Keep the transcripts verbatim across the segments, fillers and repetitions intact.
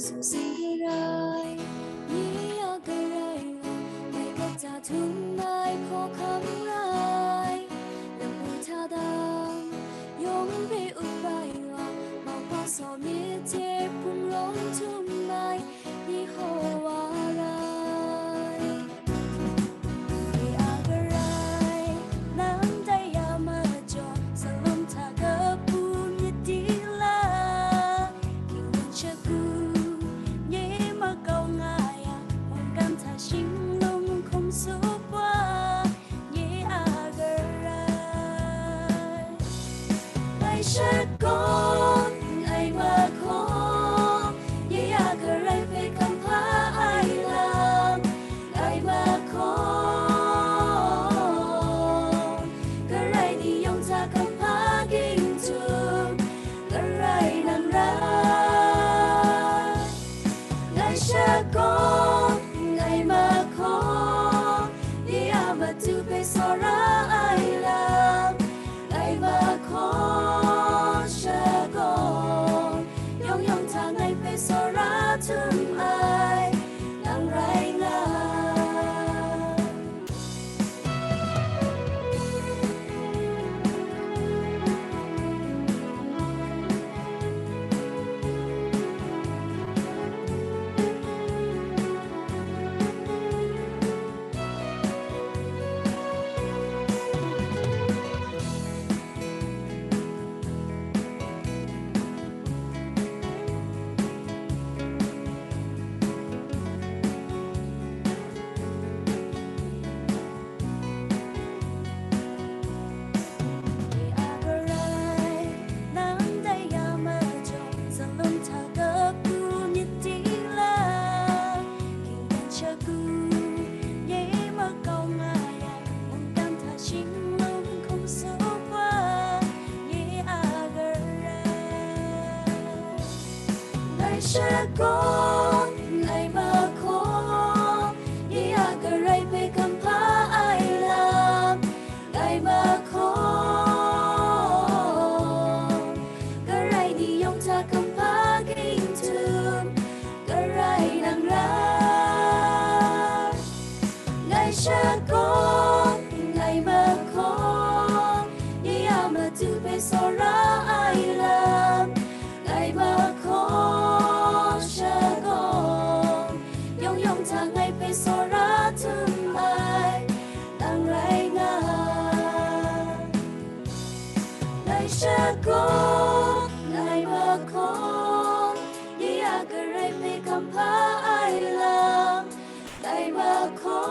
Sing rai, ni a Karai wa, ngai kata htum ai hkawhkam rai, lamu hta dang, yawng re up ai wa, maupa saw myit hte hpung rawng htum ai, Yehowa rai. Nye a Karai, nang dai ya majaw, salum hta kapu myit dila, hkingdin shagu, nye makau nga yang, mungkan hta shinglung hkum sup wa, nye a Karai. Ngai shakawn, ngai mahkawn, nye a Karai hpe hkam hpa ai lam, ngai mahkawn, Karai ni yawng hta hkam hpa ging htum, Karai nang rai. Ngai shakawn, ngai mahkawn, nye a matu hpe tsawra ai lam, ngai mahkawn, shakawn, yawng yawng hta ngai hpe tsawra htum ai, nang rai nga. Nye a Karai, nang dai ya majaw, salum hta kapu myit dila, hkingdin shagu, nye makau nga yang, mungkan hta shinglung hkum sup wa, nye a Karai. Ngai shakawn, ngai mahkawn, nye a Karai hpe hkam hpa ai lam, ngai mahkawn, Karai ni yawng hta hkam hpa ging htum, Karai nang rai. Ngai shakawn, ngai mahkawn, nye a matu hpe tsawra ai lam, ngai mahkawn, shakawn, yawng yawng hta ngai hpe tsawra htum ai, nang rai nga. Ngai shakawn, ngai mahkawn, nye a Karai hpe hkam hpa ai lam, ngai mahkawn,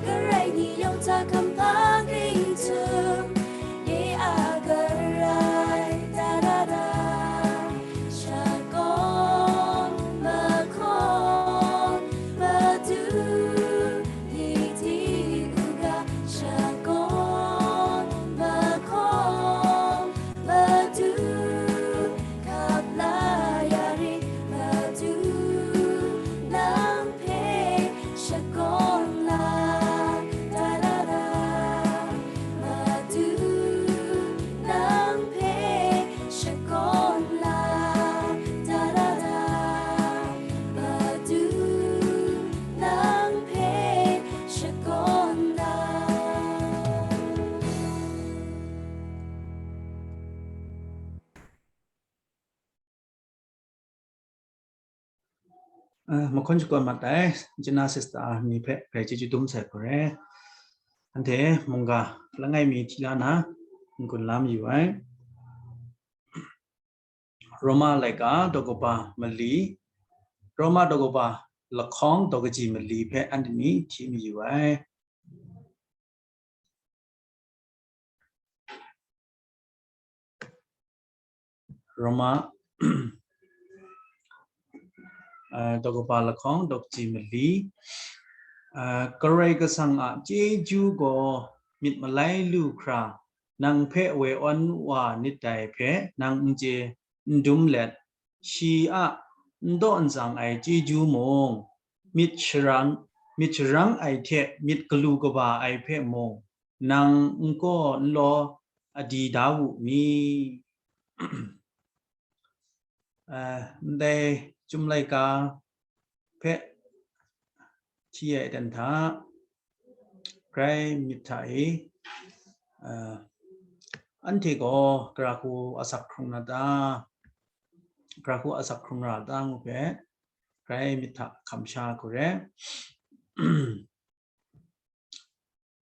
Karai ni yawng hta hkam hpa ging htum, nye a Karai, da da da. Shakawn, mahkawn, madu, ni hti u ga, shakawn, mahkawn, madu, kap la ya rit, madu, nang hpe shakawn la, da da da, madu, nang hpe shakawn la, da da da, madu, nang hpe shakawn la. Ah, mahkawn shakawn mat ai, chana sister ni hpe grai chyeju dum sai hku re. Anhte mungga langai mi hti la na, n-gun la mayu ai. Roma laika daw kaba mali, Roma daw kaba lahkawng daw kaji mali hpe anhte ni hti mayu ai. Roma, ah, daw kaba lahkawng daw kaji mali, ah, Karai Kasang a chyeju gaw myit malai lu hkra nang hpe woi awn wa nit dai hpe nang n chye n dum let, shi a n daw n tsang ai chyeju mung, myit sharang, myit sharang ai hte myit galu kaba ai hpe mung, nang n kaw n law adi da wu mi? Ndai Chyum Laika hpe hti ai aten hta, grai myit hta e, anhte gaw gara hku asak hkrung na ta, gara hku asak hkrung ra ta ngu hpe, grai myit hta hkam sha hku re.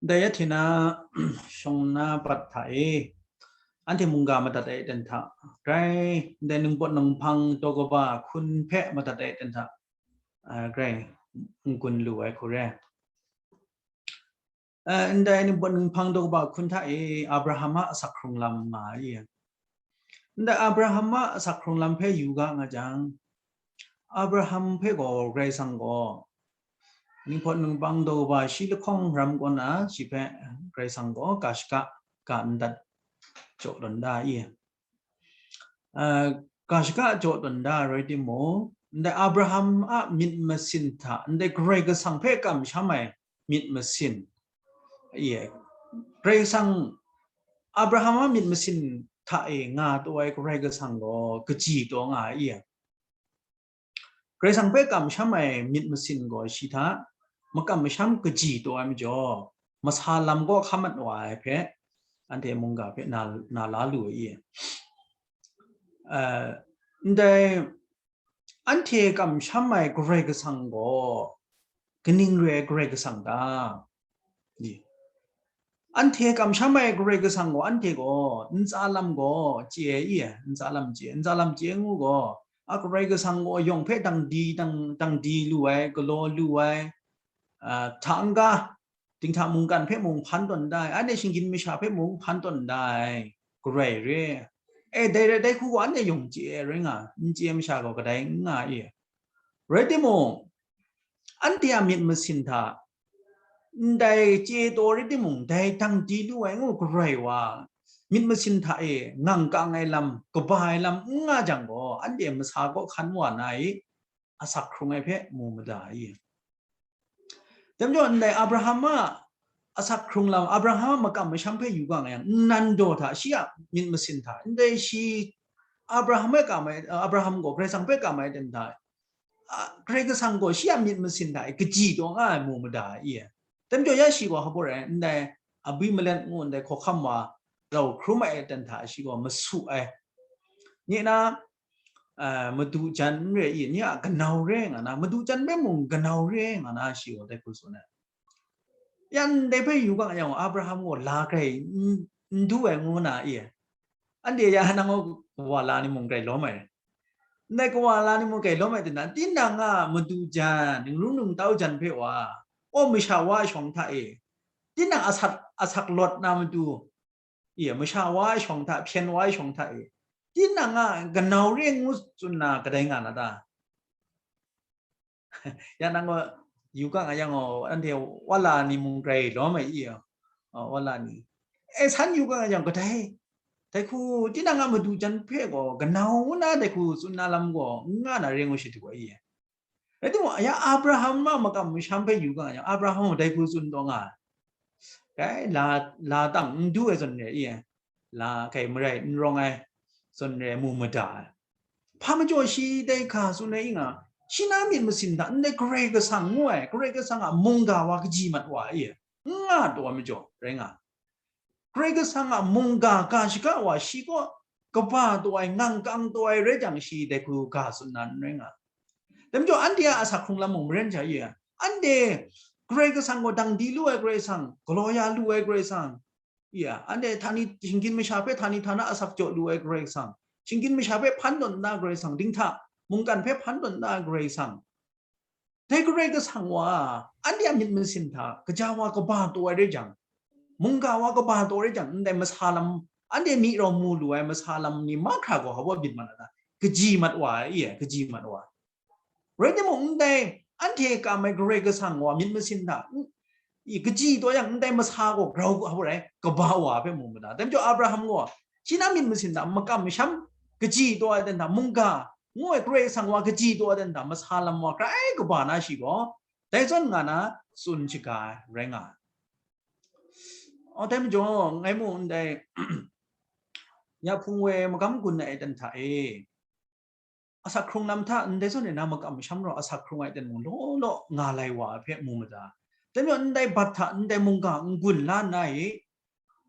Dai ya hte na shawng na bat hta e, anhte mungga madat ai aten hta, grai ndai ningpawt ninghpang daw kaba hkun hpe madat ai aten hta, grai n-gun lu ai hku re. Ndai ningpawt ninghpang daw kaba hkun hta e Abraham a asak hkrung lam nga ai. Ndai Abraham a asak hkrung lam hpe yu ga nga jang, Abraham hpe gaw Karai Kasang gaw ningpawt ninghpang daw kaba shi lahkawng ram kaw na, shi hpe Karai Kasang gaw ga shaga ga ndat jaw tawn da i. Ga shaga jaw tawn da rai timung, ndai Abraham a myit masin hta, ndai Karai Kasang hpe kamsham ai myit masin, Karai Kasang, Abraham a myit masin hta e nga taw ai Karai Kasang gaw kaji taw nga ai i? Karai Kasang hpe kamsham ai myit masin gaw shi hta makam masham kaji taw ai majaw, masa lam kaw hkam mat wa ai hpe anhte mungga hpe na, na la lu ai i? Ndai anhte kamsham ai Karai Kasang gaw kaning re ai Karai Kasang ta? Anhte kamsham ai Karai Kasang gaw, anhte gaw ntsa lam gaw chye ai i? Ntsa lam chye, ntsa lam chye ngu gaw, a Karai Kasang gaw yawng hpe dang di, dang, dang di lu ai, galaw lu ai, hta n-ga, dinghta mungkan hpe mung hpan tawn da ai, anhte shinggyim masha hpe mung hpan tawn da ai Karai re. E, dai rai, dai hku gaw anhte yawng chye ai rai nga, n chye masha gaw kadai n nga i? Rai timung, anhte a myit masin hta, ndai chye taw rai timung, dai dang di lu ai ngu Karai wa myit masin hta e ngang kang ai lam, kaba ai lam n nga jang gaw, anhte masa kaw hkan wa na i? Asak hkrung ai hpe mu mada i? Dai majaw, ndai Abraham a asak hkrung lam, Abraham a makam masham hpe yu ga nga yang, nnan daw hta, shi a myit masin hta, ndai shi Abraham e kam ai, Abraham gaw Karai Kasang hpe kam ai aten hta, Karai Kasang gaw shi a myit masin hta e kaji taw nga ai mu mada i? Dai majaw, ya shi gaw hpa rai, ndai Abimelek ngu ndai hkawhkam wa rau hkrum ai aten hta shi gaw masu ai. Nye na, madu jan n re i, nye a kanau re nga na, madu jan hpe mung kanau re nga na, shi gaw dai hku tsun ai. Yan dai hpe yu ga yang, Abraham gaw la grai n du ai ngu na i? Anhte ya nang gaw kawa la ni mung grai lawm ai. Ndai kawa la ni mung grai lawm ai, tinang, tinang a madu jan, ningru ningtau jan hpe wa, aw, masha wa ai shawng hta e, tinang asak, asak lawt na matu, i, masha wa ai shawng hta, hpyen wa ai shawng hta e, tinang a kanau re ngu tsun na kadai nga na ta? Ya nang gaw yu ga nga yang gaw, anhte wala ni mung grai lawm ai i? Wala ni. E, san yu ga nga yang, kadai, dai hku tinang a madu jan hpe gaw kanau ngu na dai hku tsun na lam gaw n nga na re ngu shadu ai i? Rai timung, ya Abraham a makam masham hpe yu ga nga yang, Abraham gaw dai hku tsun taw nga ai. Dai la, la tang n du ai zawn re i? La kai marai n rawng ai zawn re mu mada ai. Hpa majaw shi dai ga tsun ai i nga, shi na myit masin hta ndai Karai Kasang ngu ai, Karai Kasang a mungga wa kaji mat wa i? N nga taw ai majaw rai nga. Karai Kasang a mungga ga shaga wa shi kaw kaba taw ai, ngang kang taw ai rai jang, shi dai hku ga tsun na n rai nga. Dai majaw, anhte a asak hkrung lam mung maren sha i? Anhte Karai Kasang gaw dang di lu ai Karai Kasang, galaw ya lu ai Karai Kasang, ya, anhte htani, shinggyim masha hpe htani htana asak jaw lu ai Karai Kasang, shinggyim masha hpe hpan tawn da Karai Kasang, dinghta mungkan hpe hpan tawn da Karai Kasang, dai Karai Kasang wa, anhte a myit masin hta kaja wa kaba taw ai rai jang, mungga wa kaba taw ai rai jang, ndai masa lam, anhte myi rau mu lu ai masa lam ni mahkra gaw hpa wa byin mat na ta? Kaji mat wa ai i? Kaji mat wa ai. Rai timung, ndai anhte kam ai Karai Kasang wa myit masin hta, i, kaji taw yang, ndai masa gaw grau hpa rai, kaba wa hpe mu mada. Dai majaw, Abraham gaw shi na myit masin hta makam masham kaji taw ai aten hta, mungga ngu ai Karai Kasang wa kaji taw ai aten hta, masa lam wa grai kaba na shi gaw, dai zawn nga na tsun shaga ai rai nga ai. Aw, dai majaw, ngai mu ndai, ya hpung woi magam gun ai aten hta e, asak hkrung lam hta ndai zawn e na makam masham rau asak hkrung ai ten mung law law nga lai wa ai hpe mu mada. Dai majaw ndai bat hta ndai mungga n-gun la nna e,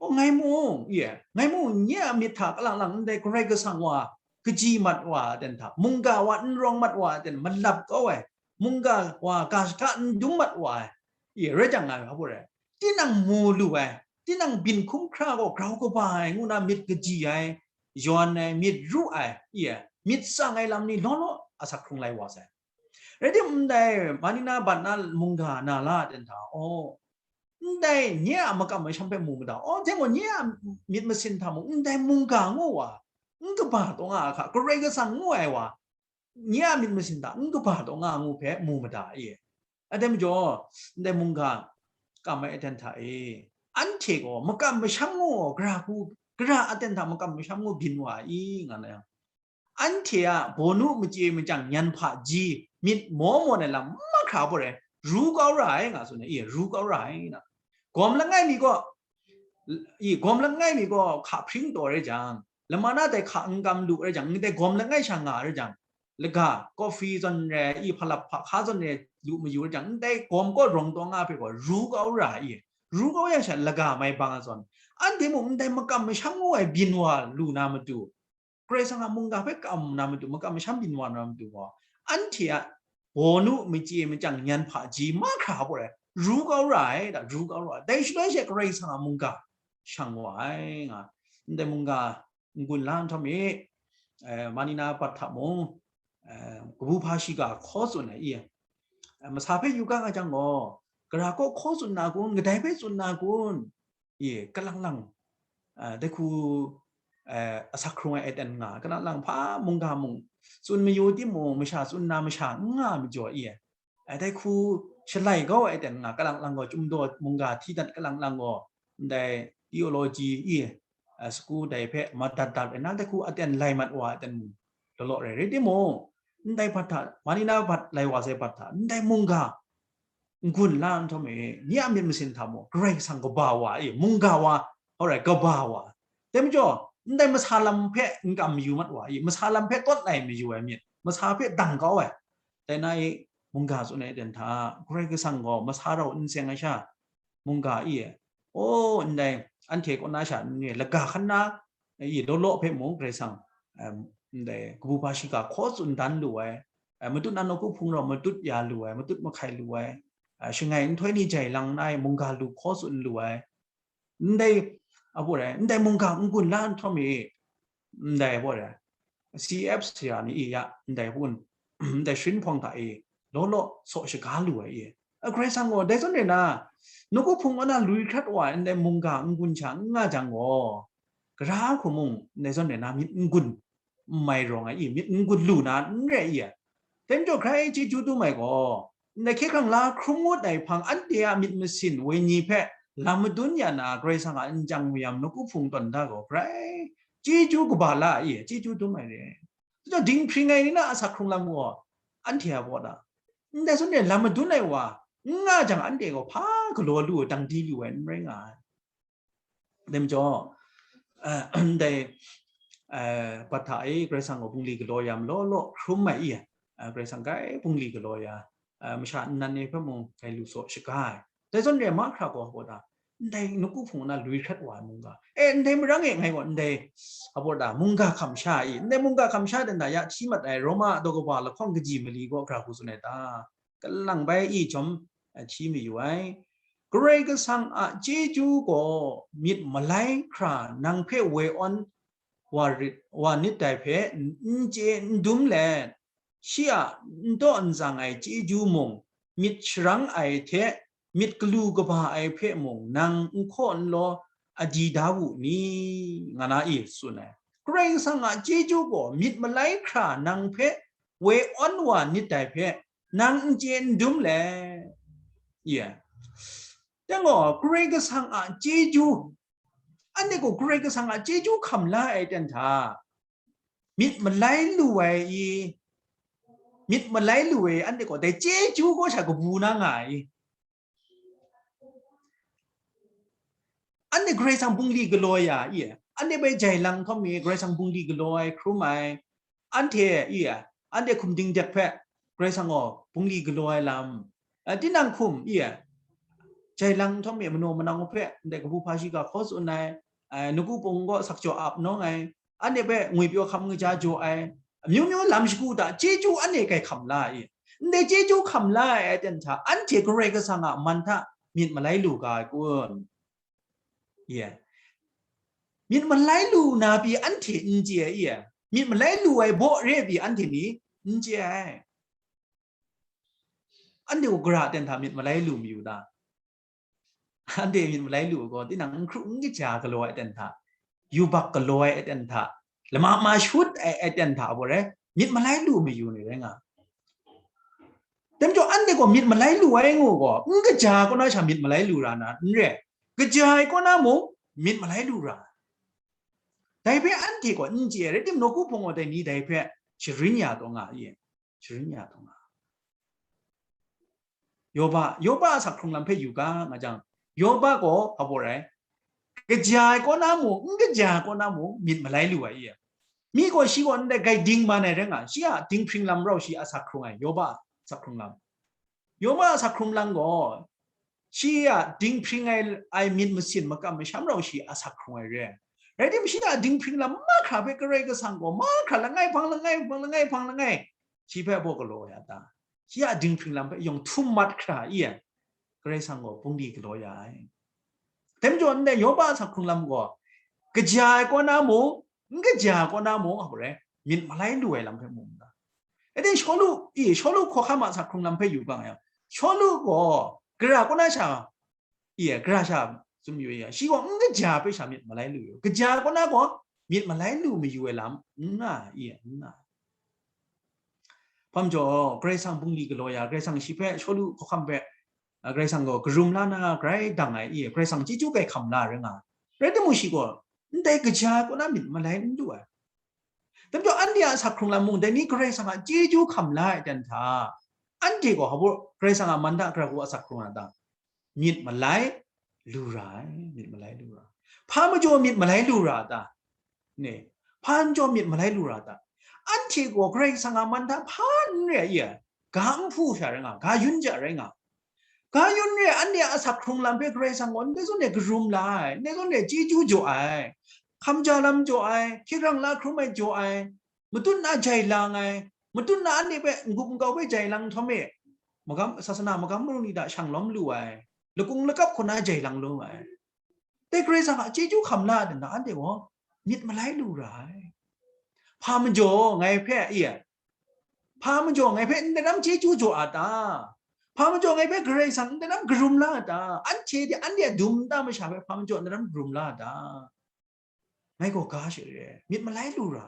o, ngai mung, ye, ngai mung nye a myit hta kalang lang ndai Karai Kasang wa kaji mat wa ai ten hta, mungga wa n rawng mat wa ai ten malap kau ai, mungga wa ga shaka n dum mat wa ai, ye, rai jang nga ai hpa rai, tinang mu lu ai, tinang byin hkum hkra gaw grau kaba ai ngu na myit kaji ai, yawn ai, myit ru ai, ye, myit tsang ai lam ni law law asak hkrung lai wa sai. Rai timung, ndai Manina bat na mungga na la ai ten hta, o, ndai nye a makam masham hpe mu mada, o, dai gaw nye a myit masin hta mung ndai mungga ngu wa, n kaba taw nga ai hka, Karai Kasang ngu ai wa, nye a myit masin hta n kaba taw nga ngu hpe mu mada e. Dai majaw, ndai mungga kam ai aten hta e, anhte gaw makam masham ngu, gara hku, gara aten hta makam masham ngu byin wa ai, nga na yang, anhte a bawnu machye machyang nyan hpaji myit maw mawn ai lam mahkra bawt ai, ru kau ra ai, nga tsun ai, e, ru kau ra ai na. Gawm langai mi gaw, i, gawm langai mi gaw hka hpring taw rai jang, lama na dai hka n kam lu rai jang, ndai gawm langai sha nga rai jang, laga, coffee zawn re, i, hpalap hpahka zawn re lu mayu rai jang, ndai gawm kaw rawng taw nga hpe gaw ru kau ra ai, ru kau yang sha laga mai bang ai zawn, anhte mung ndai makam masham ngu ai byin wa lu na matu, Karai Kasang a mungga hpe kam na matu, makam masham byin wa na matu gaw, anhte a bawnu machye machyang nyan hpaji mahkra bawt ai, ru kau ra ai, da, ru kau ra ai. Dai shaloi she Karai Kasang a mungga shang wa ai, nga. Ndai mungga n-gun la nhtawm e, eh, Manina bat hta mung, eh, kabu hpa shiga hkaw tsun ai, i, eh, masa hpe yu ga nga jang gaw, gara kaw hkaw tsun na kun, kadai hpe tsun na kun, i, kalang lang, eh, dai hku, eh, asak hkrung ai aten nga, kalang lang hpa mungga mung tsun mayu timung, masha tsun na masha n nga majaw, i, eh, dai hku shalai kau ai aten nga, kalang lang gaw, Chyum daw mungga hti dat kalang lang gaw, ndai theology, i, eh, sagu dai hpe mat dat dat ai na, dai hku aten lai mat wa ai aten mung law law rai. Rai timung, ndai bat hta, Manina bat lai wa sai bat hta, ndai mungga n-gun la nhtawm e, nye a myit masin hta mung, Karai Kasang kaba wa e, mungga wa, hau rai, kaba wa. Dai majaw, ndai masa lam hpe n kam mayu mat wa e, masa lam hpe tawt lai mayu ai myit, masa hpe dang kau ai. Dai na e, mungga tsun ai aten hta, Karai Kasang gaw masa rau n seng ai sha, mungga i, o, ndai anhte kaw na sha n re, laga hkan na, i, law law hpe mung Karai Kasang, em, ndai kabu hpa shiga hkaw tsun dan lu ai, eh, matut na nawku hpung rau matut ya lu ai, matut mahkai lu ai, eh, shangai nhtoi ni jai lang na ai mungga lu hkaw tsun lu ai, ndai, a, bawt ai, ndai mungga n-gun la nhtawm e, ndai, a, bawt ai, C F sara ni i ya, ndai hpun, ndai sharin hpawng hta e, law law saw shaga lu ai i, a, Karai Kasang gaw dai zawn re na, nawku hpung kaw na lui hkrat wa ai ndai mungga n-gun sha n nga jang gaw, gara hku mung ndai zawn re na myit n-gun n mai rawng ai i, myit n-gun lu na n re i, dai majaw grai chyeju dum ai gaw, ndai hkye hkrang la hkrum ngut ai hpang, anhte a myit masin wenyi hpe lam madun ya na, Karai Kasang a n jang mayam nawku hpung tawn da gaw, grai chyeju kaba la ai i, chyeju dum ai re. Dai majaw dinghpring ai ni na asak hkrung lam gaw, anhte a baw da, ndai zawn re lam madun ai wa n nga jang, anhte gaw hpa galaw lu ai, dang di lu ai n rai nga ai. Dai majaw, eh, ndai, eh, bat hta e Karai Kasang gaw bungli galaw ya, malaw law hkrum ai i, eh, Karai Kasang grai bungli galaw ya, eh, masha nnan e hpe mung grai lu saw shaga ai. Dai zawn re ai mahkra gaw, a, bawt ai, ndai nawku hpung na lui hkrat wa ai mungga, e, ndai marang e ngai gaw ndai, a, bawt ai, mungga hkam sha i, ndai mungga hkam sha dan da ya hti mat ai Roma daw kaba lahkawng kaji mali gaw gara hku tsun ai ta? Kalang bai i jawm, eh, hti mayu ai. Karai Kasang a chyeju gaw myit malai hkra nang hpe woi awn wa rit, wa nit dai hpe n chye n dum let, shi a n taw n tsang ai chyeju mung myit sharang ai hte myit galu kaba ai hpe mung nang n hkaw n law a di da wu ni, nga na i tsun ai. Karai Kasang a chyeju gaw myit malai hkra nang hpe woi awn wa nit dai hpe, nang n chye n dum let, ye. Dai gaw, Karai Kasang a chyeju, anhte gaw Karai Kasang a chyeju hkam la ai ten hta, myit malai lu ai i, myit malai lu ai, anhte gaw dai chyeju gaw sha kabu na nga ai. Anhte Karai Kasang bungli galaw ya i, anhte bai jai lang hkawm mi Karai Kasang bungli galaw ai hkrum ai, anhte i, anhte hkum dingdek hpe Karai Kasang gaw bungli galaw ai lam, eh, tinang hkum, i, jai lang nhtawm e manaw manang hpe ndai kabu hpa shiga hkaw tsun ai, eh, nawku pung gaw sakjaw ap nawng ai, anhte hpe ngwipyaw hkam kaja jaw ai, amyu myu lam shagu hta chyeju anhte grai hkam la ai, ndai chyeju hkam la ai aten hta anhte Karai Kasang a man hta myit malai lu ga ai kun? Ye. Myit malai lu na pyi anhte n chye ai, ye. Myit malai lu ai baw re pyi anhte ni n chye ai. Anhte u gara aten hta myit malai lu mayu ta? Anhte myit malai lu gaw, tinang n hkru n kaja galaw ai aten hta, yubak galaw ai aten hta, lama ma shut ai aten hta, a baw rai, myit malai lu mayu ni rai nga. Tem jaw, anhte gaw myit malai lu ai ngu gaw, n kaja kaw na sha myit malai lu ra na, n re, kaja ai kaw na mung myit malai lu ra. Dai hpe anhte gaw n chye ai, rai tim, nawku hpung gaw dai ni dai hpe sharin ya taw nga, ye, sharin ya taw nga. Yoba, Yoba a sak hkrung lam hpe yu ga, nga jang, Yoba gaw hpa baw rai, kaja ai kaw na mung, n kaja ai kaw na mung, myit malai lu ai, i? Mi gaw shi gaw ndai gai ding man ai rai nga, shi a dinghpring lam rau shi a sak hkrung ai, Yoba a sak hkrung lam. Yoba a sak hkrung lam gaw, shi a dinghpring ai, ai myit masin makam masham rau shi a sak hkrung ai re. Rai tim, shi a dinghpring lam mahkra hpe Karai Kasang gaw mahkra langai hpang, langai hpang, langai hpang, langai, shi hpe baw galaw ya ta? Shi a dinghpring lam hpe yawng htum mat hkra, i? Karai Kasang gaw bungli galaw ya ai. Tem jaw, ndai Yoba a sak hkrung lam gaw, kaja ai kaw na mung, n kaja ai kaw na mung, a hpa rai, myit malai lu ai lam hpe mu n ga. Rai tim, Shawlu, i, Shawlu hkawhkam a sak hkrung lam hpe yu ga yang, Shawlu gaw gara kaw na sha, i, gara sha tsun mayu ya, shi gaw n kaja hpe sha myit malai lu yu, kaja ai kaw na gaw myit malai lu mayu ai lam n nga, i, n nga. Hpa majaw, Karai Kasang bungli galaw ya, Karai Kasang shi hpe, Shawlu hkawhkam hpe, a, Karai Kasang gaw karum la na grai dang ai, i, Karai Kasang chyeju grai hkam la rai nga. Rai timung, shi gaw ndai kaja ai kaw na myit malai n lu ai. Tem jaw, anhte a sak hkrung lam mung, dai ni Karai Kasang a chyeju hkam la ai aten hta, anhte gaw hpa baw Karai Kasang a man hta gara hku a sak hkrung a ta? Myit malai lu ra ai, myit malai lu ra ai. Hpa majaw myit malai lu ra ta? Ne, hpa majaw myit malai lu ra ta? Anhte gaw Karai Kasang a man hta hpa n re ai, i, ga n hpu sha rai nga, ga yun ja rai nga. Ga yun re ai, anhte a sak hkrung lam hpe Karai Kasang gaw ndai zawn e karum la ai, ndai zawn e chyeju jaw ai, hkam ja lam jaw ai, hkye hkrang la hkrum ai jaw ai, matut na jai lang ai, matut na anhte hpe n-gup nkau hpe jai lang nhtawm e, magam, sasana magam marung ni hta shang lawm lu ai, lakung lakap hku na jai lang lu ai. Dai Karai Kasang a chyeju hkam la ai aten hta, anhte gaw myit malai lu ra ai. Hpa majaw ngai hpe, i, hpa majaw ngai hpe n daram chyeju jaw a ta? Hpa majaw ngai hpe Karai Kasang n daram karum la a ta? Anhte de, anhte a dum nta masha hpe hpa majaw n daram karum la a ta? Ngai gaw ga share ai, myit malai lu ra.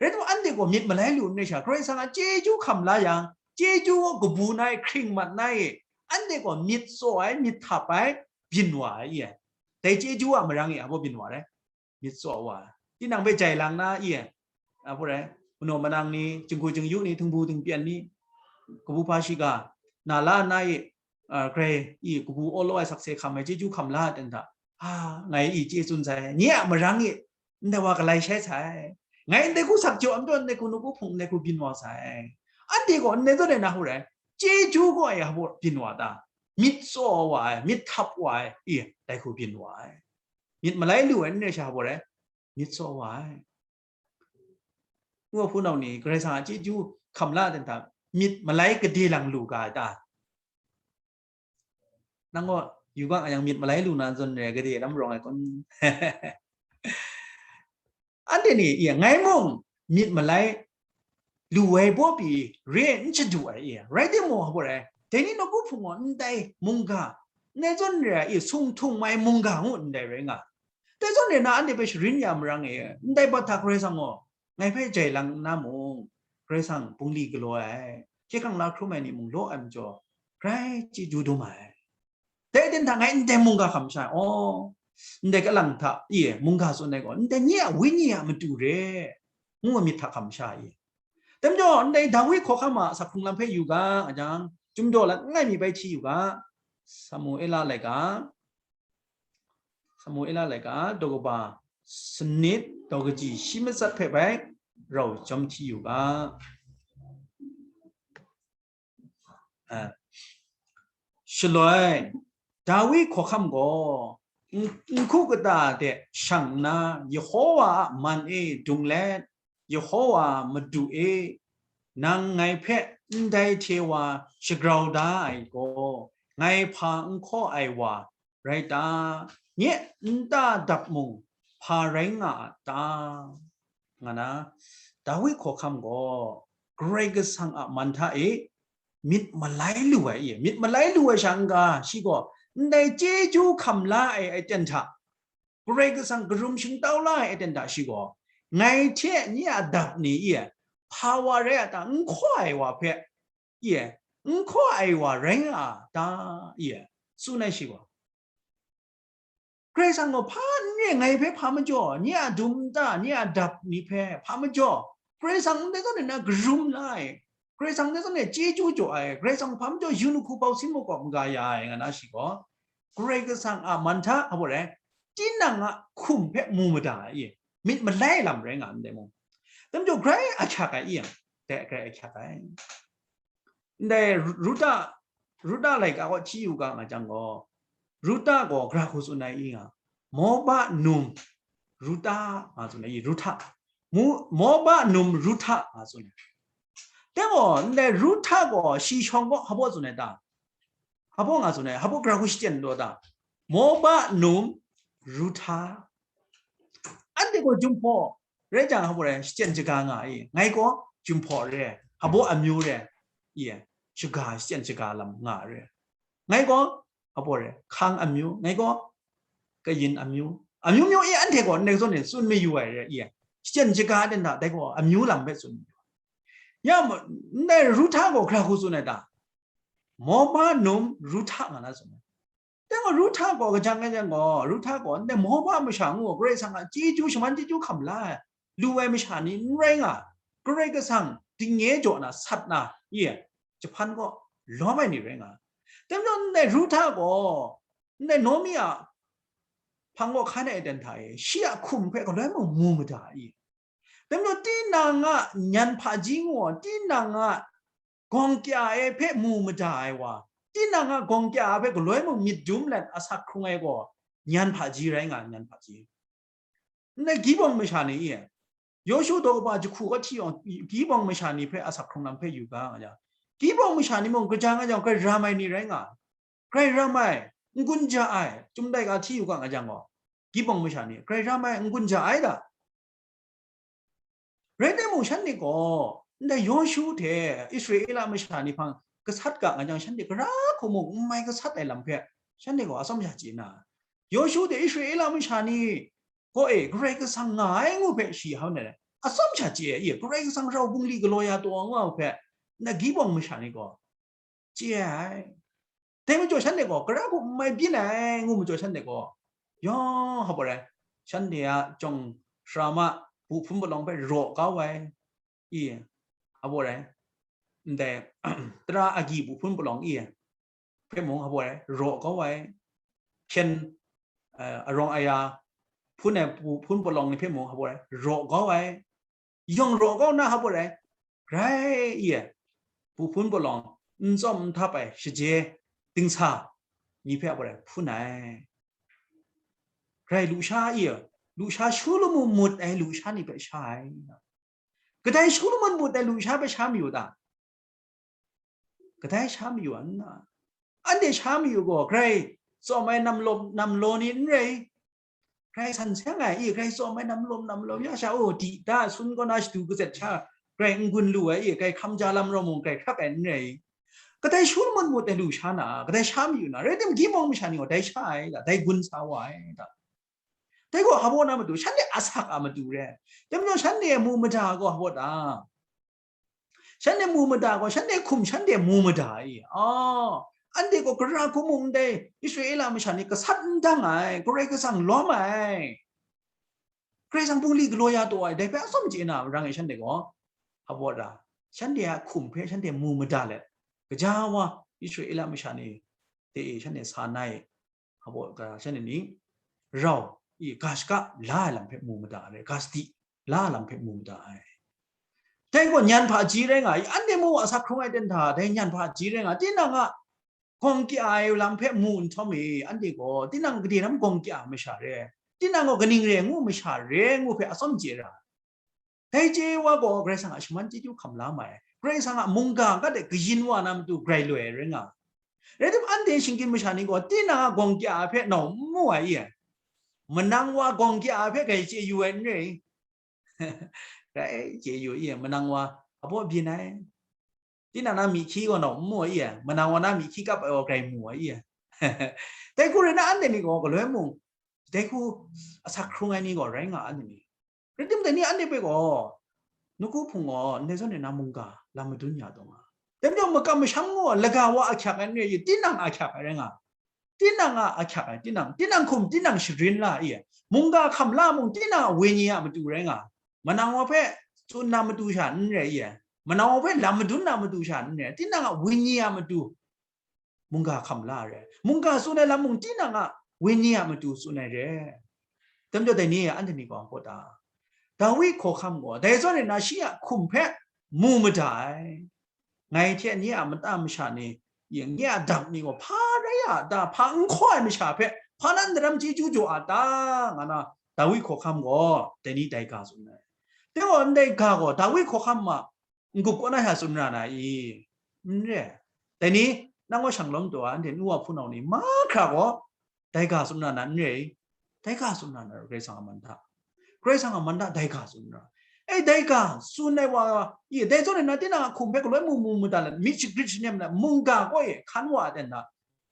Rai timung, anhte gaw myit malai lu n re sha, Karai Kasang a chyeju hkam la yang, chyeju kabu na e, hkring mat na e, anhte gaw myit tsaw ai, myit htap ai, byin wa ai, i? Dai chyeju a marang e, a baw byin wa ai? Myit tsaw wa ai. Tinang hpe jai lang na, i? A baw rai, manaw manang ni, jinghku jingyu ni, dinghpu dingpyen ni, kabu hpa shiga, na la na e, a, grai, i, kabu awlaw ai sakse hkam ai chyeju hkam la ai aten hta, a, ngai i chye tsun sai, nye a marang e ndai wa galai shai sai, ngai ndai hku sak jaw ai majaw, ndai hku nawku hpung, ndai hku byin wa sai. Anhte gaw ndai zawn e na hku rai, chyeju gaw e hpa byin wa ta? Myit tsaw wa ai, myit htap wa ai, i, dai hku byin wa ai. Myit malai lu ai n re sha hpa rai, myit tsaw wa ai. Ngu hpunau ni, Karai Kasang a chyeju hkam la ai aten hta, myit malai gade lang lu ga ai ta? Nang gaw yu ga yang, myit malai lu na zawn re, gade lam rawng ai kun? Anhte ni, i, ngai mung myit malai lu ai baw pyi re n shadu ai, i? Rai timung, hpa rai, dai ni nawku hpung gaw ndai mungga, ndai zawn re ai, i, sung htung mai mungga ngu ndai rai nga. Dai zawn re na anhte hpe sharin ya marang e, ndai bat hta Karai Kasang gaw ngai hpe jai lang nna mung, Karai Kasang bungli galaw ai, hkye hkrang la hkrum ai ni mung law ai majaw, grai chyeju dum ai. Dai aten hta ngai ndai mungga hkam sha ai, aw, ndai kalang hta, i, mungga tsun ai gaw, ndai nye a wenyi a matu re, ngu ai myit hta hkam sha ai. Dai majaw, ndai Dawi hkawhkam a sak hkrung lam hpe yu ga, a jang, Chyum daw lat langai mi bai hti yu ga, Samuela laika, Samuela laika, daw kaba sanit, daw kaji shi matsat hpe bai rau jawm hti yu ga. Shaloi, Dawi hkawhkam gaw, n-, nhku kata de shang nna, Yehova a man e dung let, Yehova Madu e, nang ngai hpe ndai hte wa shagrau da ai gaw, ngai hpa n hkaw ai wa rai ta? Nye nta dap mung hpa rai nga a ta? Nga na, Dawi hkawhkam gaw Karai Kasang a man hta e myit malai lu ai, myit malai lu ai sha n ga, shi gaw ndai chyeju hkam la ai aten hta, Karai Kasang karum shingtau la ai aten hta shi gaw, ngai hte nye a dap ni e, hpa wa rai a ta, n hkaw ai wa hpe e, n hkaw ai wa rai nga a ta e, tsun ai shi gaw, Karai Kasang gaw hpa n re, ngai hpe hpa majaw, nye a dum nta, nye a dap ni hpe hpa majaw, Karai Kasang ndai zawn e na karum la ai, Karai Kasang ndai zawn e chyeju jaw ai, Karai Kasang hpa majaw yu nhku bau sin makawp maga ya ai, nga na shi gaw, Karai Kasang a man hta, a bawt rai, tinang a hkum hpe mu mada ai, myit malai lam rai nga ndai mung, dai majaw grai ahkyak ai, dai grai ahkyak ai. Ndai Ruta, Ruta laika gaw hti yu ga nga jang gaw, Ruta gaw gara hku tsun ai i nga, Moba num Ruta nga tsun ai, Ruta. Mu-, Moba num Ruta nga tsun ai. Dai gaw, ndai Ruta gaw shi shawng gaw hpa baw tsun ai ta? Hpa baw nga tsun ai, hpa baw gara hku shachyen law ta? Moba num Ruta. Anhte gaw jumhpaw rai jang, hpa baw rai, shachyen shaga nga ai. Ngai gaw jumhpaw re, hpa baw amyu re, i, shaga, shachyen shaga lam nga re. Ngai gaw, hpa baw re, hkang amyu, ngai gaw kayin amyu, amyu myu e, anhte gaw ndai zawn e tsun mayu ai re, i, shachyen shaga dan hta, dai gaw amyu lam hpe tsun mayu ai. Ya, ndai Ruta gaw gara hku tsun ai ta? Moba num Ruta nga na tsun ai. Dai gaw Ruta gaw, kajang ai jang gaw, Ruta gaw ndai Moba masha ngu, Karai Kasang a chyeju, shaman chyeju hkam la ai, lu ai masha ni n rai nga, Karai Kasang dingnye jaw na, sat na, i, jahpan gaw lawm ai ni rai nga. Dai majaw ndai Ruta gaw, ndai Naomi a hpang gaw hkan ai dan hta e, shi a hkum hpe galoi mung mu mada i? Dai majaw tinang a nyan hpaji ngu ai, tinang a gawng kya ai hpe mu mada ai wa, tinang a gawng kya ai hpe galoi mung myit dum let asak hkrung ai gaw, nyan hpaji rai nga, nyan hpaji. Ndai Gibawng masha ni e, Yawshu daw kaba jahku kaw hti yawng, Gibawng masha ni hpe asak hkrung lam hpe yu ga nga jang, Gibawng masha ni mung kaja nga jang, grai ram ai ni rai nga, grai ram ai, n-gun ja ai, Chyum laika hti yu ga nga jang gaw, Gibawng masha ni grai ram ai, n-gun ja ai ta? Rai timung, shanhte gaw ndai Yawshu hte Israela masha ni hpang gasat ga nga jang, shanhte gara hku mung n mai gasat ai lam hpe shanhte gaw atsawm sha chye na, Yawshu hte Israela masha ni kaw e Karai Kasang nga ai ngu hpe shi hau na, atsawm sha chye ai, Karai Kasang rau bungli galaw ya taw nga u hpe, na Gibawng masha ni gaw chye ai. Dai majaw shanhte gaw gara hku n mai byin ai ngu majaw, shanhte gaw yawng, hpa baw rai, shanhte a chyawm sara ma bu hpun palawng hpe raw kau ai, i, hpa baw rai, ndai tara agyi bu hpun palawng i hpe mung, hpa baw rai, raw kau ai, hpyen, eh, arawng aya hpun ai bu hpun palawng ni hpe mung, hpa baw rai, raw kau ai. Yawng raw kau na, hpa baw rai, grai i, bu hpun palawng n tsawm n htap ai shaje dingsa ni hpe, hpa baw rai, hpun ai. Grai lusha i, lusha Shawlumon mut ai lusha ni hpe sha ai. Kadai Shawlumon mut ai lusha hpe sha mayu ta? Kadai sha mayu a nna, anhte sha mayu gaw, grai tsawm ai namlawm namlaw ni n rai, grai san seng ai, i, grai tsawm ai namlawm namlaw ya sha, o, di da sun kaw na shadu kazet sha, grai n-gun lu ai, i, grai hkam ja lam rawng mung grai hkrak ai n rai. Kadai Shawlumon mut ai lusha na, kadai sha mayu na, rai tim, Gibawng masha ni gaw dai sha ai da, dai gun sa wa ai da. Dai gaw hpa baw na matu, shanhte asak a matu re. Dai majaw shanhte mu mada gaw hpa baw ta? Shanhte mu mada gaw, shanhte hkum shanhte mu mada i? Aw, anhte gaw gara hku mung ndai Israela masha ni gasat n dang ai, Karai Kasang lawm ai, Karai Kasang bungli galaw ya taw ai, dai hpe atsawm chye na, rang e, shanhte gaw, hpa baw ta? Shanhte a hkum hpe shanhte mu mada let, gaja wa Israela masha ni hte e shanhte sa na i, hpa baw ta, shanhte ni rau i ga shaka la ai lam hpe mu mada ai, ga sadi la ai lam hpe mu mada ai. Dai gaw nyan hpaji rai nga ai, anhte mung asak hkrung ai ten hta, dai nyan hpaji rai nga, tinang a gawng kya ai lam hpe mu nhtawm e, anhte gaw tinang gade ram gawng kya ai masha re, tinang gaw kaning re ngu masha re ngu hpe atsawm chye ra. Dai chye wa gaw Karai Kasang a shaman chyeju hkam la ma ai. Karai Kasang a mungga ga de kayin wa na matu grai loi ai rai nga ai. Rai tim, anhte shinggyim masha ni gaw tinang a gawng kya ai hpe nau n mu ai i? Manang wa gawng kya ai hpe grai chye yu ai n rai? Grai chye yu i? Manang wa abaw byin ai. Tinang na myi hkyi gaw nau n mu ai i? Manang wa na myi hkyi kap ai gaw grai mu ai i? Dai hku rai na, anhte ni gaw galoi mung dai hku asak hkrung ai ni gaw rai nga, anhte ni. Rai tim, dai ni anhte hpe gaw, nawku hpung gaw ndai zawn e na mungga lam madun ya taw nga. Dai majaw makam masham gaw laga wa ahkyak ai n rai i? Tinang ahkyak ai rai nga. Tinang a ahkyak ai, tinang, tinang hkum, tinang sharin la i? Mungga hkam la mung, tinang a wenyi a matu rai nga. Manang wa hpe tsun na matu sha n rai i? Manang wa hpe lam madun na matu sha n rai, tinang a wenyi a matu mungga hkam la ai re. Mungga tsun ai lam mung tinang a wenyi a matu tsun ai re. Dai majaw dai ni e, anhte ni gaw hpa ta? Dawi hkawhkam gaw dai zawn e na shi a hkum hpe mu mada ai. Ngai hte nye a mata masha ni, nye a dap ni gaw hpa rai a ta, hpa n hkaw ai masha hpe hpa nan daram chyeju jaw a ta, nga na Dawi hkawhkam gaw dai ni dai ga tsun ai. Dai gaw ndai ga gaw Dawi hkawhkam ma n-gup kaw na sha tsun ra na i? N re. Dai ni, nang gaw shanglawm taw a, anhte nu wa hpunau ni mahkra gaw dai ga tsun ra na n re i? Dai ga tsun ra na, Karai Kasang a man hta. Karai Kasang a man hta dai ga tsun ra. E, dai ga tsun ai wa i, dai zawn e na tinang a hkum hpe galoi mu mu mada let, myit shagrit shanem let, mungga kaw e hkan wa ai ten na,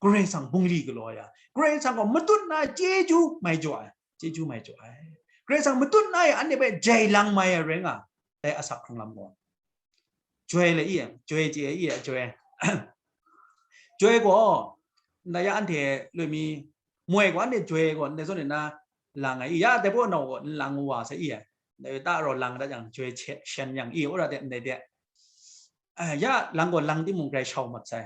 Karai Kasang bungli galaw ya, Karai Kasang gaw matut na chyeju mai jaw ai, chyeju mai jaw ai. Karai Kasang matut na e anhte hpe jai lang mai ai rai nga, dai asak hkrung lam gaw. Joi le i, joi chye i, joi. Joi gaw, ndai ya anhte loi mi, moi gaw anhte joi gaw, ndai zawn e na lang ai i, ya dai baw nau gaw n lang wa sai i, ndai ta rau lang dat yang, joi che-, shen yang i, wora de ndai de. Eh, ya lang gaw lang timung grai shau mat sai.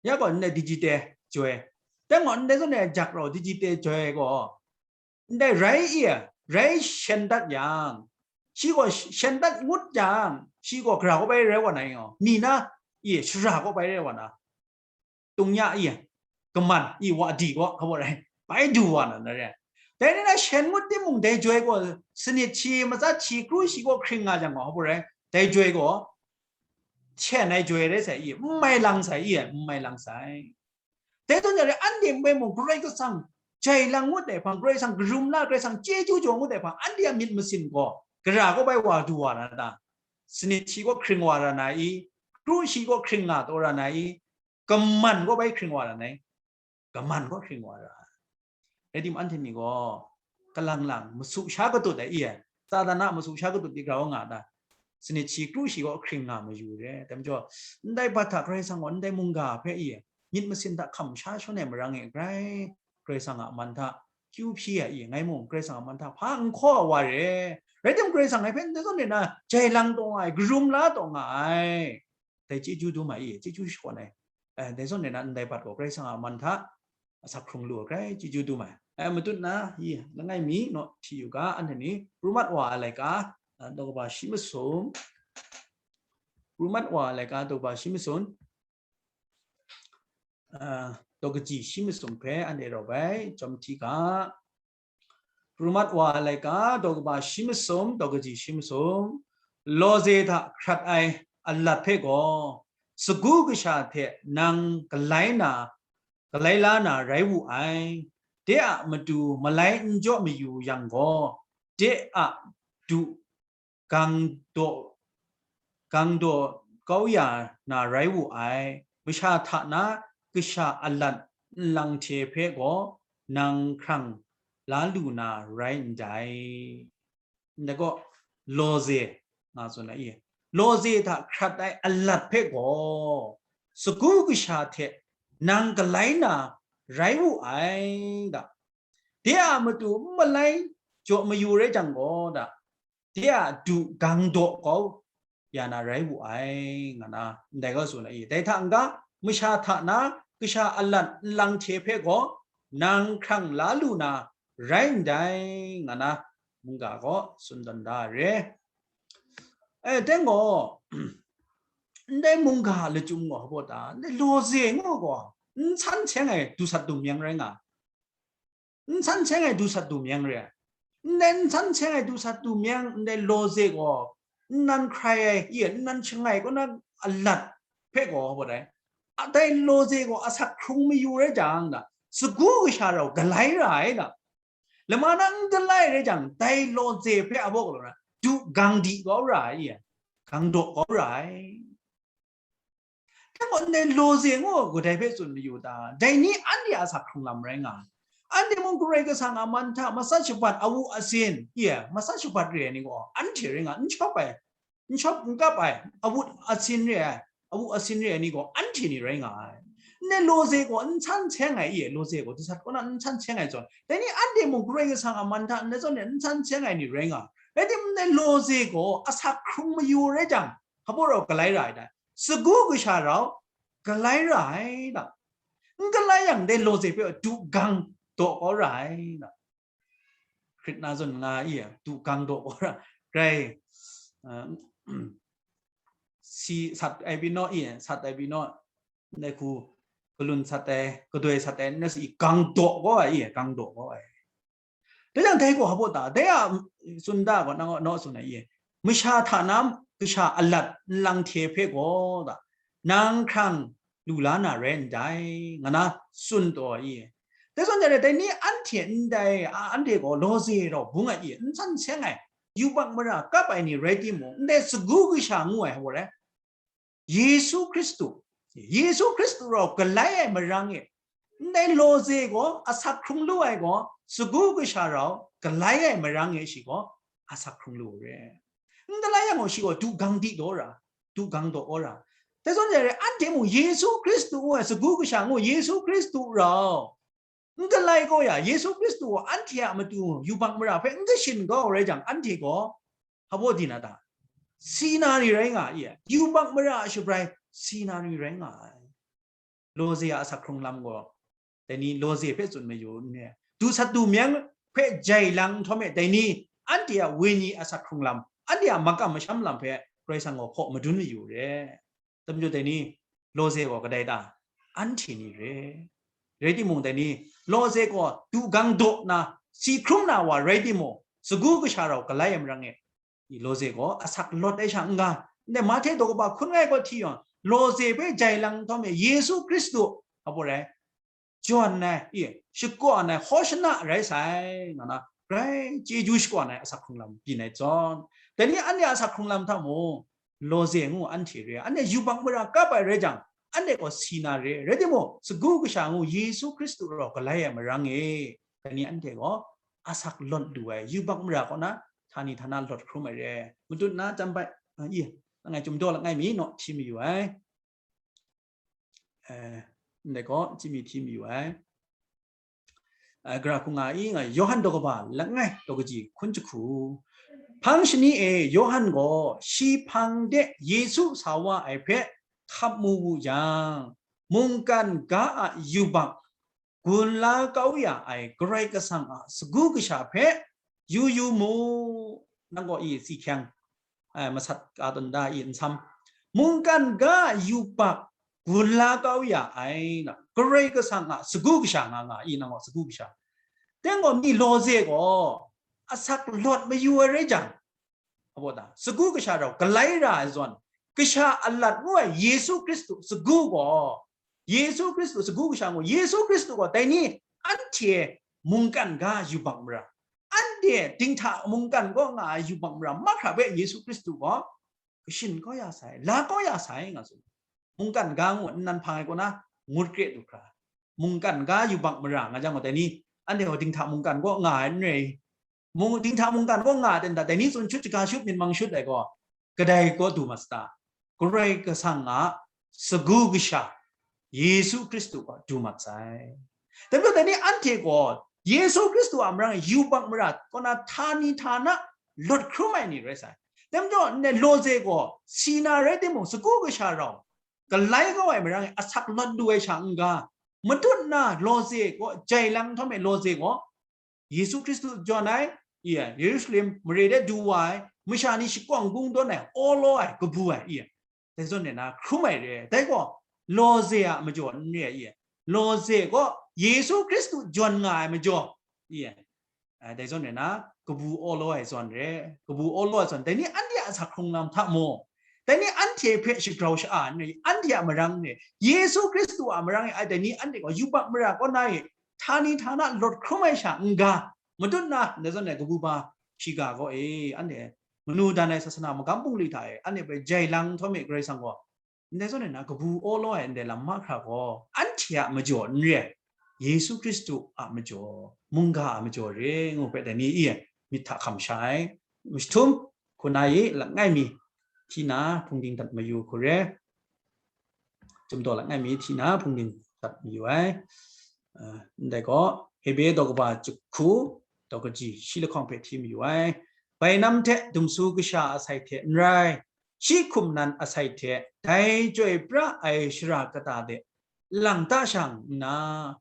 Ya gaw ndai digital joi. Dai gaw ndai zawn e jak rau digital joi gaw, ndai rai i, rai shen dat yang, shi gaw sh-, shen dat ngut yang, shi gaw gara kaw bai rai wa na i gaw, mi na i, shara kaw bai rai wa na, tung ya i, kaman i, wa di gaw, hpa rai, bai du wa na, na re. Dai ni na shen ngut timung, dai joi gaw sanit shi, matsat shi, kru shi gaw hkring nga jang gaw, hpa rai, dai joi gaw chen ai joi rai sai i, n mai lang sai i, n mai lang sai. Dai zawn re, anhte nme mung Karai Kasang jai lang ngut ai hpang, Karai Kasang karum la, Karai Kasang chyeju jaw ngut ai hpang, anhte a myit masin gaw gara kaw bai wa du wa na ta? Sanit shi gaw hkring wa ra na i? Kru shi gaw hkring nga taw ra na i? Kaman gaw bai hkring wa ra na i? Kaman gaw hkring wa ra. Rai tim, anhte ni gaw kalang lang masu sha katut ai i? Satan a masu sha katut di grau nga ta? Sanit shi, kru shi gaw hkring nga mayu re. Dai majaw, ndai bat hta Karai Kasang gaw ndai mungga hpe i, myit masin hta hkam sha shawn ai marang e grai, Karai Kasang a man hta kyu hpyi ai i? Ngai mung Karai Kasang a man hta hpa n hkaw wa re. Rai tim, Karai Kasang ngai hpe ndai zawn e na jai lang taw nga ai, karum la taw nga ai. Dai chyeju dum ai i, chyeju shakawn ai. Eh, dai zawn e na ndai bat gaw Karai Kasang a man hta asak hkrung lu ai, grai chyeju dum ai. Eh, matut na i, langai mi naw hti yu ga, anhte ni Prumat wa ai laika, eh, daw kaba shi masum, Prumat wa ai laika daw kaba shi masum, eh, daw kaji shi masum hpe anhte rau bai chyawm hti ga. Prumat wa ai laika daw kaba shi masum, daw kaji shi masum, lawze hta hkrat ai alat hpe gaw, sagu kasha hte nang galai na, galai la na rai wu ai. De a matu malai n jaw mayu yang gaw, de a du gang daw, gang daw kau ya na rai wu ai. Masha hta na kasha alat nlang hte hpe gaw nang hkrang la lu na rai ndai. Ndai gaw, lawze nga tsun ai i? Lawze hta hkrat ai alat hpe gaw, sagu kasha hte nang galai na rai wu ai da. De a matu n malai jaw mayu rai jang gaw da, de a du gang daw kau ya na rai wu ai, nga na ndai gaw tsun ai i? Dai hta n-ga, masha hta na kasha alat nlang hte hpe gaw nang hkrang la lu na rai ndai, nga na mungga gaw tsun dan da ai re. E, dai gaw, ndai mungga lachyum gaw hpa ta, ndai lawze ngu gaw, n san seng ai du sat du myang rai nga, n san seng ai du sat du myang re ai. Ndai n san seng ai du sat du myang, ndai lawze gaw, nnan hkrai ai, i, nnan shangai kaw na alat hpe gaw hpa dai, a, dai lawze gaw asak hkrung mayu rai jang, da, sagu kasha rau galai ra ai, da. Lama na n galai rai jang, dai lawze hpe a baw galaw na, du gang di kau ra ai, i, gang daw kau ra ai. Dai gaw ndai lawze ngu kadai hpe tsun mayu ta? Dai ni anhte a asak hkrung lam rai nga ai. Anhte mung Karai Kasang a man hta matsat shabat, awu asin, i, matsat shabat re ai ni gaw anhte rai nga, n shawp ai, n shawp n kap ai, awut asin re ai, awu asin re ai ni gaw anhte ni rai nga ai. Ndai lawze gaw n san seng ai, i, lawze gaw du sat kaw na n san seng ai zawn, dai ni anhte mung Karai Kasang a man hta ndai zawn e n san seng ai ni rai nga ai. Rai timung, ndai lawze gaw asak hkrung mayu rai jang, hpa rau galai ra ai da? Sagu kasha rau galai ra ai da. N galai yang, dai lawze hpe du gang daw kau ra ai da. Hkrit na zawn nga i, du gang daw kau ra, grai, uh, si sat ai pyi naw i, sat ai pyi naw, ndai hku galun sat ai, gadoi sat ai, na si gang daw kau ai i, gang daw kau ai. Dai jang dai gaw hpa ta? Dai a tsun da gaw, nang naw tsun ai i, masha hta na kasha alat nlang hte hpe gaw, da, nang hkrang lu la na rai ndai, nga na tsun taw ai i. Dai zawn jang, dai ni anhte ndai, a, anhte gaw lawze rau bung ai i, n san seng ai, yubak mara kap ai ni rai timung, ndai sagu kasha ngu ai hpa rai, Yesu Hkristu, Yesu Hkristu rau galai ai marang e, ndai lawze gaw asak hkrung lu ai gaw, sagu kasha rau galai ai marang e shi gaw asak hkrung lu re. N galai yang gaw shi gaw du gang di daw ra, du gang daw kau ra. Dai zawn jang re, anhte mung Yesu Hkristu ngu ai sagu kasha ngu Yesu Hkristu rau n galai kau ya, Yesu Hkristu gaw anhte a matu yubak mara hpe n kashin kau rai jang, anhte gaw hpa di na ta? Si na ni rai nga ai, yubak mara a shabrai si na ni rai nga ai. Lawze a asak hkrung lam gaw, dai ni lawze hpe tsun mayu n re. Du sat du myang hpe jai lang nhtawm e, dai ni anhte a wenyi asak hkrung lam, anhte a makam masham lam hpe Karai Kasang gaw hpaw madun mayu re. Dai majaw dai ni lawze gaw kadai ta? Anhte ni re. Rai timung, dai ni lawze gaw du gang daw na, si hkrum na wa rai timung, sagu kasha rau galai ai marang e, i, lawze gaw asak lawt ai sha n-ga, ndai Mahte daw kaba hkun ngai gaw hti yang, lawze hpe jai lang nhtawm e, Yesu Hkristu, a, hpa rai, jawn ai, i, shakawn ai, hkaw shana rai sai, nga na, grai chyeju shakawn ai asak hkrung lam byin ai zawn, dai ni anhte a asak hkrung lam hta mung, lawze ngu anhte re, anhte yubak mara kap ai rai jang, anhte gaw si na re, rai timung, sagu kasha ngu Yesu Hkristu rau galai ai marang e, dai ni anhte gaw asak lawt lu ai, yubak mara kaw na htani htana lawt hkrum ai re. Matut na chyam bai, a, i, langai chyum daw langai mi naw hti mayu ai. Eh, ndai gaw chyami hti mayu ai. Eh, gara hku nga i, nga Yawhan daw kaba langai daw kaji hkun jahku. Hpang shani e Yawhan gaw shi hpang de Yesu sa wa ai hpe hkap mu wu yang, mungkan ga a yubak gun la kau ya ai Karai Kasang a sagu kasha hpe yu yu mu. Nang gaw i si hkyang, eh, masat ka tawn da i nsam, mungkan ga yubak gun la kau ya ai na, Karai Kasang a sagu kasha nga nga i, nang gaw sagu kasha. Teng gaw mi lawze gaw asak lawt mayu ai rai jang, a, baw ta, sagu kasha rau galai ra ai zawn, kasha alat ngu ai Yesu Hkristu sagu gaw, Yesu Hkristu sagu kasha ngu, Yesu Hkristu gaw dai ni anhte mungkan ga yubak mara, anhte dinghta mungkan kaw nga ai yubak mara mahkra hpe Yesu Hkristu gaw kashin kau ya sai, la kau ya sai nga tsun. Mungkan ga ngu nnan hpang ai kaw na ngut kre du hkra, mungkan ga yubak mara nga jang gaw, dai ni anhte gaw dinghta mungkan kaw nga ai n rai. Mung, dinghta mungkan kaw nga ai ten ta, dai ni tsun shut, shaga shut, myit mang shut ai gaw, kadai kaw du mat sata? Karai Kasang a sagu kasha, Yesu Hkristu kaw du mat sai. Dai majaw dai ni anhte gaw Yesu Hkristu a marang e yubak mara kaw na htani htana lawt hkrum ai ni rai sai. Dai majaw ndai lawze gaw si na rai timung, sagu kasha rau galai kau ai marang e asak lawt lu ai sha n-ga, matut na lawze gaw, jai lang nhtawm e lawze gaw, Yesu Hkristu jawn ai, i, Yerusalem mare de du wa ai, masha ni shakawng kungdawn ai, awlaw ai, kabu ai, i, dai zawn na hkrum ai re, dai gaw lawze a majaw n re ai, i, lawze gaw Yesu Hkristu jawn nga ai majaw, i, dai zawn na kabu awlaw ai zawn re, kabu awlaw ai zawn, dai ni anhte a asak hkrung lam hta mung, dai ni anhte hpe shagrau sha-a n re, anhte a marang re, Yesu Hkristu a marang e ai dai ni anhte gaw yubak mara kaw na e htani htana lawt hkrum ai sha n ga, matut na, dai zawn na kabu ba shiga gaw e, anhte manu dan ai sasana magam bungli hta e anhte hpe jai lang nhtawm e, Karai Kasang gaw ndai zawn na kabu awlaw ai ndai lam mahkra gaw, anhte a majaw n re ai, Yesu Hkristu a majaw, mungga a majaw re ngu hpe dai ni i myit hta hkam sha ai. Mashtum, hku na i, langai mi hti na hpungding dat mayu hku re, Chyum daw langai mi hti na hpungding dat mayu ai. Ndai gaw, Hebre daw kaba jahku, daw kaji shi lahkawng hpe hti mayu ai. Bainam hte dumsu kasha asai hte n rai, shi hkum nan asai hte dai chyoi pra ai shara kata de lang ta shang nna,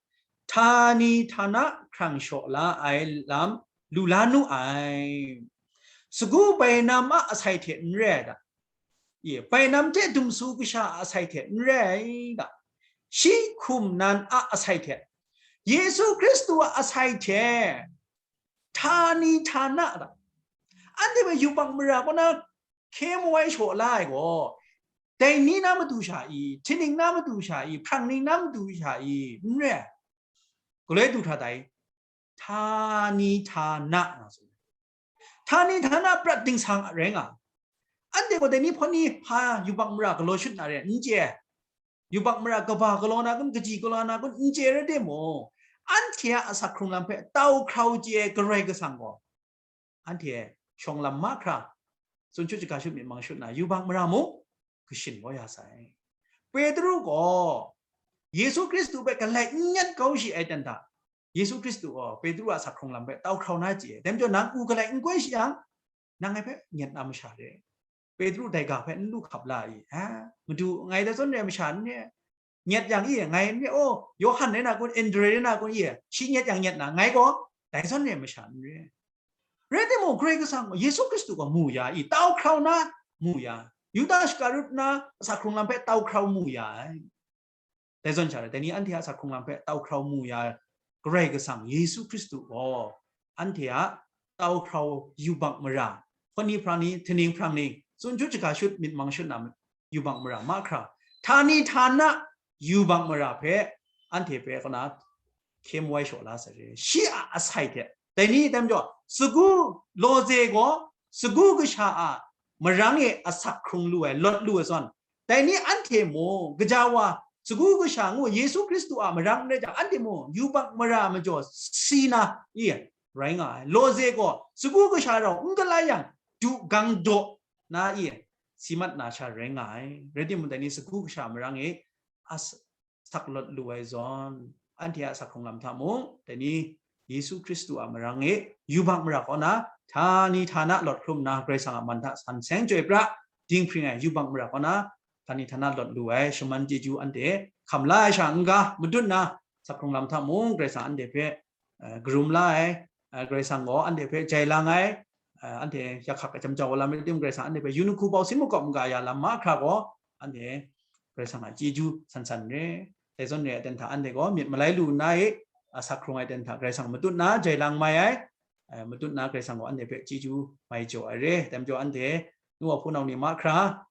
htani htana hkrang shaw la ai lam lu la nu ai. Sagu bainam a asai hte n rai ai da, bainam hte dumsu kasha a asai hte n rai ai da, shi hkum nan a asai hte, Yesu Hkristu a asai hte, htani htana da, anhte hpe yubak mara kaw na hkye mawai shaw la ai gaw, dai ni na matu sha i, htining na matu sha i, hprang ning na matu sha i, n re ai. Galoi du hkra tai, htani htana nga tsun ai. Htani htana prat dingsang a rai nga ai. Anhte gaw dai ni hpawt ni hpa yubak mara galaw shut na re n chye ai. Yubak mara kaba galaw na kun, kaji galaw na kun n chye rai timung, anhte a asak hkrung lam hpe tau hkrau chye ai Karai Kasang gaw, anhte shawng lam mahkra, tsun shut shaga shut myit mang shut na, yubak mara mung kashin kau ya sai. Petru gaw Yesu Hkristu hpe galai n nyet kau shi ai ten hta, Yesu Hkristu gaw Petru a asak hkrung lam hpe tau hkrau na chye ai. Dai majaw nang u galai n koi shi yang, nang ngai hpe nyet na masha re. Petru dai ga hpe n lu hkap la i? Ha? Madu, ngai dai zawn re ai masha n re. Nyet yang i, ngai n re, oh, Yawhan rai na kun, Andre rai na kun i, shi nyet yang nyet na, ngai gaw dai zawn re ai masha n re. Rai timung, Karai Kasang gaw, Yesu Hkristu gaw mu ya i, tau hkrau na mu ya, Yuda Shkarut na asak hkrung lam hpe tau hkrau mu ya ai. Dai zawn sha rai, dai ni anhte a asak hkrung lam hpe tau hkrau mu ya, Karai Kasang Yesu Hkristu gaw, anhte a tau hkrau yubak mara, hpawt ni hprang ni, htining hprang ni, tsun shut shaga shut myit mang shut na yubak mara mahkra, htani htana yubak mara hpe anhte hpe kaw na hkye mawai shaw la sai re. Shi a asai hte, dai ni dai majaw, sagu lawze gaw, sagu kasha a marang e asak hkrung lu ai, lawt lu ai zawn, dai ni anhte mung, gaja wa, sagu kasha ngu Yesu Hkristu a marang n rai jang, anhte mung yubak mara majaw si na i rai nga ai. Lawze gaw, sagu kasha rau n galai yang, du gang daw na i si mat na sha rai nga ai. Rai timung, dai ni sagu kasha marang e as-, sak lawt lu ai zawn, anhte a asak hkrung lam hta mung, dai ni Yesu Hkristu a marang e yubak mara kaw na, htani htana lawt hkrum na, Karai Kasang a man hta san seng chyoi pra, dinghpring ai yubak mara kaw na, htani htana lawt lu ai shaman chyeju anhte hkam la ai sha n ga, madun na, asak hkrung lam hta mung Karai Kasang anhte hpe, eh, karum la ai, eh, Karai Kasang gaw anhte hpe jai lang ai, eh, anhte yak hkak ai jam jau wa lam rai timung, Karai Kasang anhte hpe yu n hku bau sin makawp n ga ya lam mahkra gaw, anhte Karai Kasang a chyeju san san re. Dai zawn re ai ten hta anhte gaw myit malai lu nna e, asak hkrung ai ten hta Karai Kasang matut na jai lang mai ai, eh, matut na Karai Kasang gaw anhte hpe chyeju mai jaw ai re. Dai majaw anhte nu wa hpunau ni mahkra,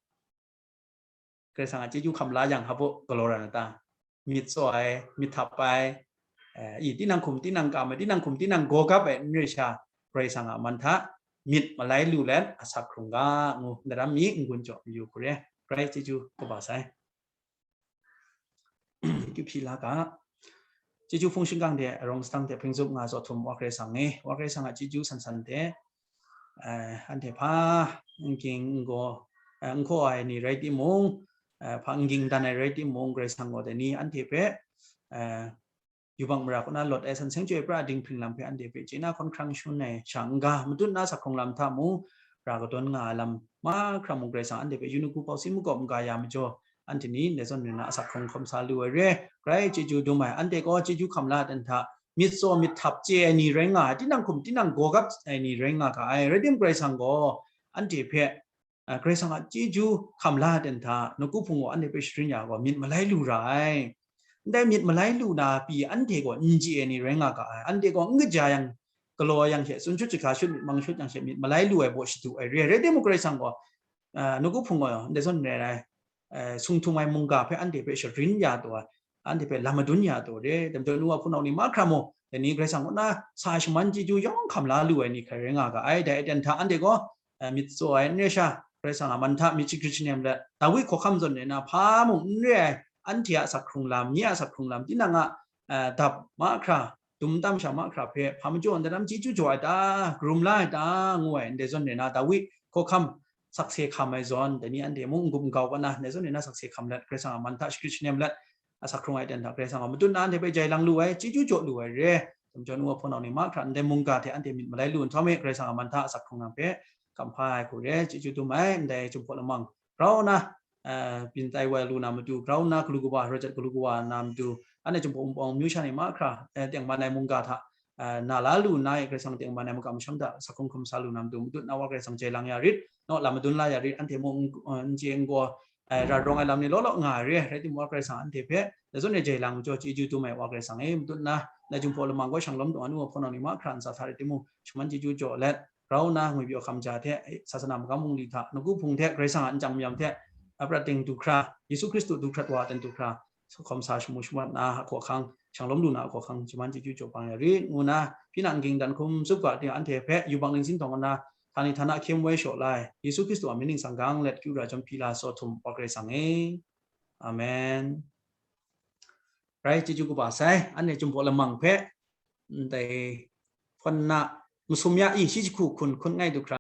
Karai Kasang a chyeju hkam la yang, hpa galaw ra na ta? Myit tsaw ai, myit htap ai, eh, i, tinang hkum, tinang kam ai, tinang hkum, tinang gaw gap ai, n re sha, Karai Kasang a man hta myit malai lu let, asak hkrung ga ngu, ndaram mi n-gun jaw mayu hku re. Karai chyeju kaba sai. Chyeju hpyi la ga. Chyeju hpung shingkang de, arawng sadang de, hpring zup nga zaw htum Wa Karai Kasang e, Wa Karai Kasang a chyeju san san de, eh, anhte hpa n ging n gaw, eh, n hkaw ai ni rai timung, eh, hpa n ging dan ai rai timung, Karai Kasang gaw dai ni anhte hpe, eh, yubak mara kaw na lawt ai san seng chyoi pra dinghpring lam hpe anhte hpe chye na hkawn hkrang shangun ai sha n ga, matut na asak hkrung lam hta mung, ra kadawn nga ai lam mahkra mung Karai Kasang anhte hpe yu n hku bau sin makawp n ga ya majaw, anhte ni ndai zawn re na asak hkrung hkawm sa lu ai re. Karai chyeju dum ai, anhte gaw chyeju hkam la ai ten hta, myit tsaw myit htap chye ai ni rai nga ai, tinang hkum tinang gaw gap ai ni rai nga ga ai. Rai timung, Karai Kasang gaw anhte hpe, a, Karai Kasang a chyeju hkam la ai ten hta, nawku hpung gaw anhte hpe sharin ya gaw myit malai lu ra ai. Ndai myit malai lu na pyi anhte gaw n chye ai ni rai nga ga ai. Anhte gaw n kaja yang, galaw yang she, tsun shut jahka shut, myit mang shut yang she, myit malai lu ai baw shadu ai re ai. Rai timung, Karai Kasang gaw, a, nawku hpung gaw ndai zawn rai ai, a, sung htum ai mungga hpe anhte hpe sharin ya taw ai, anhte hpe lam madun ya taw re. Dai majaw, nu wa hpunau ni mahkra mung, dai ni Karai Kasang kaw na sa shaman chyeju yawng hkam la lu ai ni hkrai rai nga ga ai. Dai aten hta anhte gaw, a, myit tsaw ai n re sha, Karai Kasang a man hta myit shagrit shanem let, Dawi hkawhkam zawn re na hpa mung n re ai, anhte a asak hkrung lam, nye a asak hkrung lam, tinang a, a, dap mahkra, dum tam sha mahkra hpe hpa majaw ndai lam chyeju jaw ai ta, karum la ai ta, ngu ai, ndai zawn re na Dawi hkawhkam sakse hkam ai zawn, dai ni anhte mung n-gup n-gau kaw na, ndai zawn re na sakse hkam let, Karai Kasang a man hta shagrit shanem let, asak hkrung ai ten hta Karai Kasang a matut na anhte hpe jai lang lu ai, chyeju jaw lu ai re. Dai majaw, nu wa hpunau ni mahkra ndai mungga hte anhte myit malai lu nhtawm e, Karai Kasang a man hta asak hkrung lam hpe kam hpa ai hku re, chyeju dum ai. Ndai Jinghpaw Lamang grau nna, eh, byin tai wa lu na matu, grau nna galu kawa, rajat galu kawa na matu, anhte Jinghpaw Wunpawng myu sha ni mahkra, eh, tengman ai mungga hta, eh, na la lu nna, Karai Kasang tengman ai makam masham hta asak hkrung hkam sa lu na matu, matut na wa Karai Kasang jai lang ya rit, naw lam madun la ya rit, anhte mung n, eh, n chye n gaw, eh, ra rawng ai lam ni law law nga ai re, rai timung, wa Karai Kasang anhte hpe dai zawn e jai lang majaw chyeju dum ai wa Karai Kasang e, matut na, ndai Jinghpaw Lamang gaw shanglawm taw ai nu wa hpunau ni mahkra ntsa hta rai timung, shaman chyeju jaw let, grau nna ngwipyaw hkam ja hte, eh, sasana magam bungli hta, nawku hpung hte Karai Kasang a nchyang mayam hte, aprat ting du hkra, Yesu Hkristu du hkrat wa ten du hkra, hkawm sa shamu shamat na a hkawhkang, shanglawm lu na a hkawhkang, shaman chyeju jaw bang ya rit, ngu nna, hpyi na n ging dan hkum tsup ga ting anhte hpe yubak ningsin tawng nna, htani htana hkyem woi shaw la ai, Yesu Hkristu a mying ningsang gang let kyu ra jawm hpyi la saw htum, wa Karai Kasang e. Amen. Rai, chyeju kaba sai, anhte Jinghpaw Lamang hpe, ndai hpawn na masum ya i shi jahku hkun hkun ngai du hkra,